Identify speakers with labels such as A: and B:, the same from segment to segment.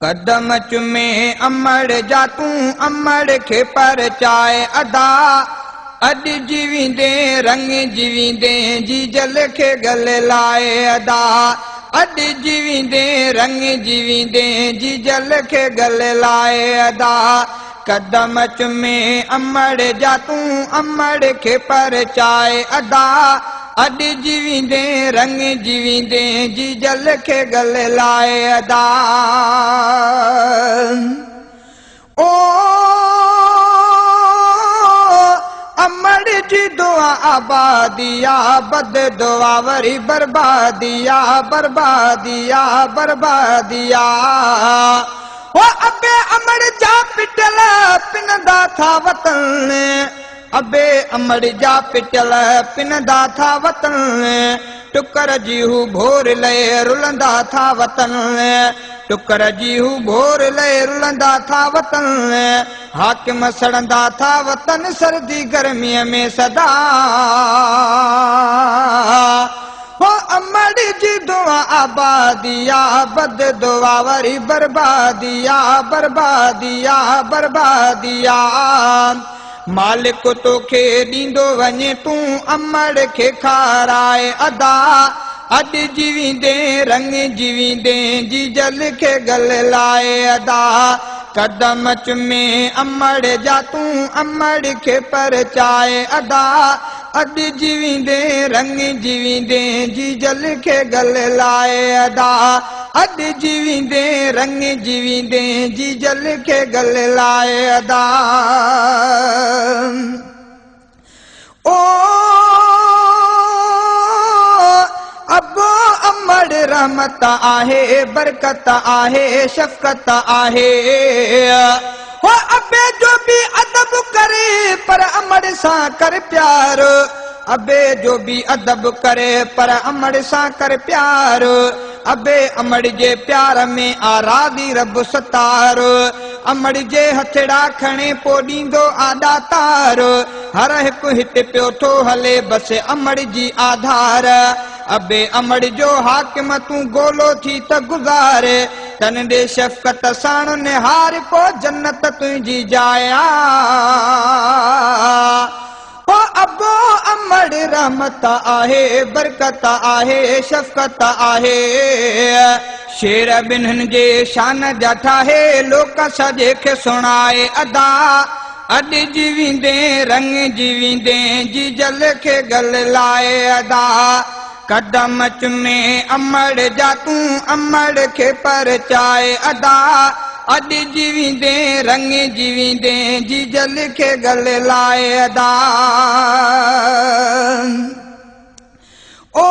A: قدم چمي امڙ جا تون امڙ کي پرچائي ادا. اڄ جي ويندين رڱ جي ويندين جيجل کي ڳل لائي ادا. اڄ جي ويندين رڱ جي ويندين جيجل کي ڳل لائي ادا. قدم چمي امڙ جا تون امڙ کي پرچائي ادا. اڄ جي ويندين رڱ جي ويندين جيجل کي ڳل لائي ادا. او امڙ جي دعا آبادي آ، بد دعا وري بربادي آ، بربادي آ، بربادي آ. او ابي امڙ جا پٽيل پنندا ٿا وطن، ابي امڙ جا پٽيل پنندا ٿا وطن، ٽڪر جي هو ڀور لئي رلندا ٿا وطن، ٽڪر جي هو ڀور لئي رلندا ٿا وطن، حاڪم سڙندا ٿا وطن سردي گرميء ۾ سدا. هو امڙ جي دعا آبادي آ، بد دعا وري بربادي آ، بربادي آ، بربادي آ. مالڪ توکي ڏيندو وڃي تون امڙ کي کارائي ادا. اڄ جي ويندين رڱ جي ويندين جيجل کي ڳل لائي ادا. قدم چمي امڙ جا تون امڙ کي پرچائي ادا. اڄ جي ويندين رڱ جي ويندين جيجل کي ڳل لائي ادا. اڄ جي ويندين رڱ جي ويندين جيجل کي ڳل لائي ادا. او ابو امڙ رحمت آهي، برڪت آهي، شفقت آهي. هو ابي جو به ادب ڪري پر امڙ سان ڪر پيار، ابي جو به ادب ڪري پر امڙ سان ڪر پيار. ابي امڙ جي پيار ۾ آ راضي رب ستار. امڙ جي هٿڙا کڻي پو ڏيندو آ ڏاتار. هر هڪ هت پيو ٿو هلي بس امڙ جي آڌار. ابي امڙ جو حاڪم تون گولو ٿي ته گذار. تن ڏي شفقت ساڻ نهار پو جنت تنهنجي جاء آ. او ابو امڙ رحمت آهي، برڪت آهي، شفقت آهي. شعر ٻنهن جي شان جا ٺاهي لوڪ سڄي کي سڻائي ادا. اڄ جي ويندين رڱ جي ويندين جيجل کي ڳل لائي ادا. قدم چمي امڙ جا تون امڙ کي پرچائي ادا. اڄ جي ويندين رڱ جي ويندين جيجل کي ڳل لائي ادا. او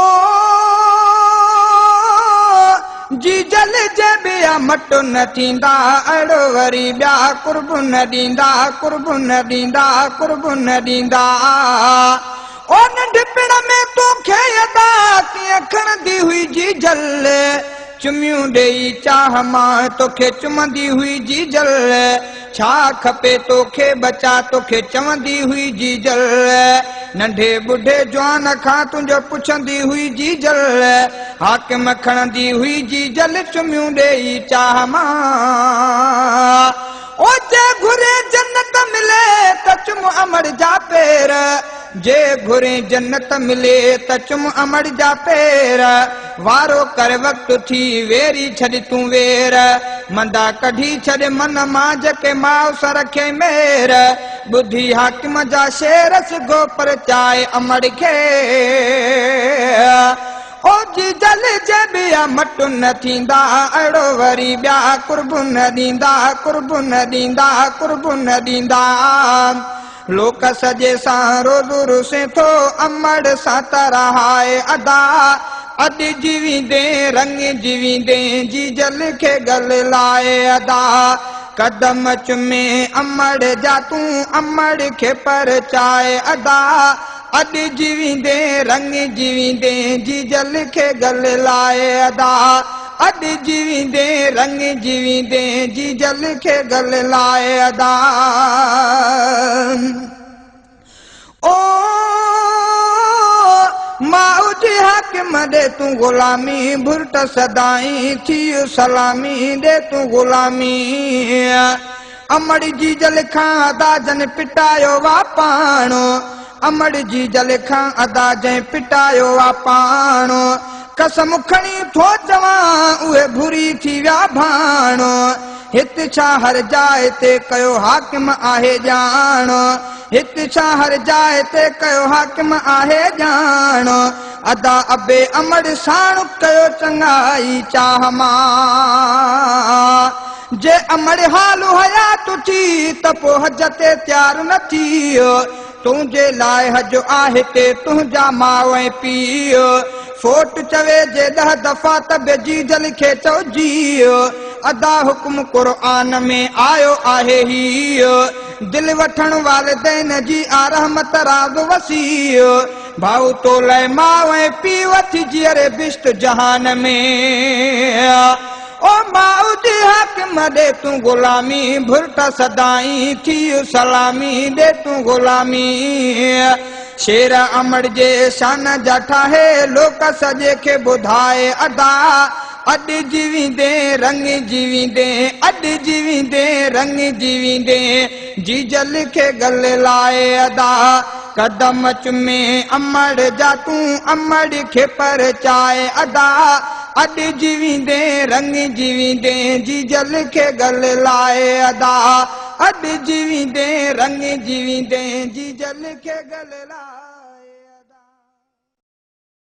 A: جيجل جي ٻيا مٽ نه ٿيندا، اهڙو وري ٻيا قرب نه ڏيندا، قرب نه ڏيندا، قرب نه ڏيندا. او ننڍپڻ ۾ توکي ادا ڪيئن کڻندي هئي جيجل، چميون ڏيئي چاهه مان توکي چمندي هئي جيجل. ڇا کپي توکي ٻچا توکي چوندي هئي جيجل. ننڍي ٻڍي جوان کان تنهنجو پڇندي هئي جيجل. حاڪم کڻندي هئي جيجل چميون ڏيئي چاهه مان. او جي گهرين جنت ملي ته چم امڙ جا پير، جي گهرين جنت ملي ته چم امڙ جا پير. وارو ڪر وقت ٿي ويري ڇڏ تون وير، مندا ڪڍي ڇڏ من مان جيڪي ماء سان رکيئي مير. ٻڌي حاڪم جا شعر سگهو پرچائي امڙ کي. او جيجل جي ٻيا مٽ نه ٿيندا، اهڙو وري ٻيا قرب نه ڏيندا، قرب نه ڏيندا، قرب نه ڏيندا. لوڪ سڄي سان روز رسين ٿو امڙ سان ته رهائي ادا. اڄ جي ويندين رڱ جي ويندين جيجل کي ڳل لائي ادا. قدم چمي امڙ جا تون امڙ کي پرچائي ادا. اڄ جي ويندين رڱ جي ويندين جيجل کي ڳل لائي ادا. اڄ جي ويندين رڱ جي ويندين جيجل کي ڳل لائي ادا. او ماء جي حاڪم ڏي تون غلامي، ڀرٽ سدائين ٿيء سلامي ڏي تون غلامي. امڙ جيجل کان ادا جن پٽايو آ پاڻ، امڙ جيجل کان ادا جنهن پٽايو آ پاڻ، قسم کڻي ٿو چوان اهي ڀري ٿي ويا ڀاڻ. هت ڇا هر جاء تي ڪيو حاڪم آهي ڄاڻ، هت ڇا هر جاء تي ڪيو حاڪم آهي ڄاڻ، ادا ابي امڙ ساڻ ڪيو چڱائي چاهه مان. جي امڙ حال حيات ٿي ته پو حج تي تيار نه ٿي، تنهنجي لاء حج آهي تي تنهنجا ماء ۽ پيء. فوٽ چوي جي 10 دفعا ته به جيجل کي چئو جيء، ادا حڪم قرآن ۾ آيو آهي هيء. دل وٺڻ والدين جي آ رحمت راز وسيع، ڀائو تو لئه ماء ۽ پيء اٿي جيئري بهشت جهان ۾. او ماء جي حاڪم ڏي تون غلامي، ڀرٽ سدائين ٿيء سلامي ڏي تون غلامي. شعر امڙ جي شان جا ٺاهي، لوڪ سڄي کي ٻڌائي ادا. اڏ جي ويندين رڱ جي ويندين، اڏ جي ويندين رڱ جي ويندين، جيجل کي ڳل لائي ادا. قدم چمي امڙ جا تون امڙ کي پرچائي ادا. اڏ جي ويندين رڱ جي ويندين، جيجل کي ڳل لائي ادا. اڏ جي ويندين رڱ جي ويندين، جيجل کي ڳل لائي.